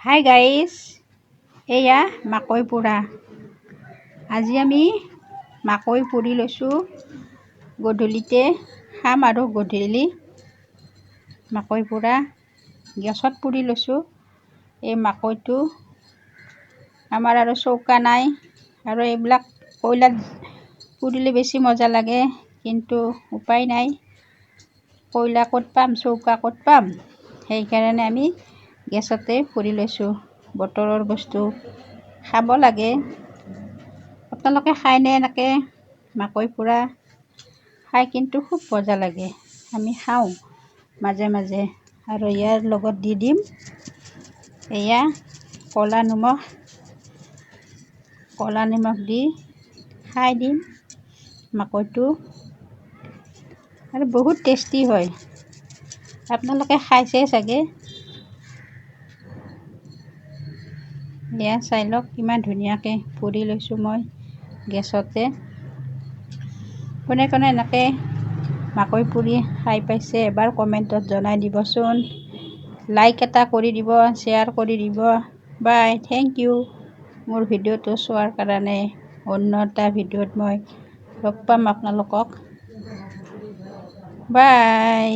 Hi guys, এয়া মাকৈ পোৰা। আজি আমি মাকৈ পুৰি লৈছোঁ, গধূলিতে খাম আৰু গধূলি মাকৈ পোৰা গেছত পুৰি লৈছোঁ। এই মাকৈটো আমাৰ আৰু চৌকা নাই, আৰু এইবিলাক কয়লাত পুৰিলে বেছি মজা লাগে, কিন্তু উপায় নাই, কয়লা ক'ত পাম, চৌকা ক'ত পাম, সেইকাৰণে আমি গেছতে পুৰি লৈছোঁ। বতৰৰ বস্তু খাব লাগে। আপোনালোকে খায়নে এনেকৈ মাকৈ পোৰা? খাই কিন্তু খুব মজা লাগে, আমি খাওঁ মাজে মাজে। আৰু ইয়াৰ লগত দি দিম এয়া ক'লা নিমখ, ক'লা নিমখ দি খাই দিম মাকৈটো, আৰু বহুত টেষ্টি হয়। আপোনালোকে খাইছে চাগে। এয়া চাই লওক কিমান ধুনীয়াকৈ পুৰি লৈছোঁ মই গেছতে। কোনে কোনে এনেকৈ মাকৈ পুৰি খাই পাইছে এবাৰ কমেণ্টত জনাই দিবচোন। লাইক এটা কৰি দিব, শ্বেয়াৰ কৰি দিব। বাই, thank U মোৰ ভিডিঅ'টো চোৱাৰ কাৰণে। অন্য এটা ভিডিঅ'ত মই লগ পাম আপোনালোকক। বাই।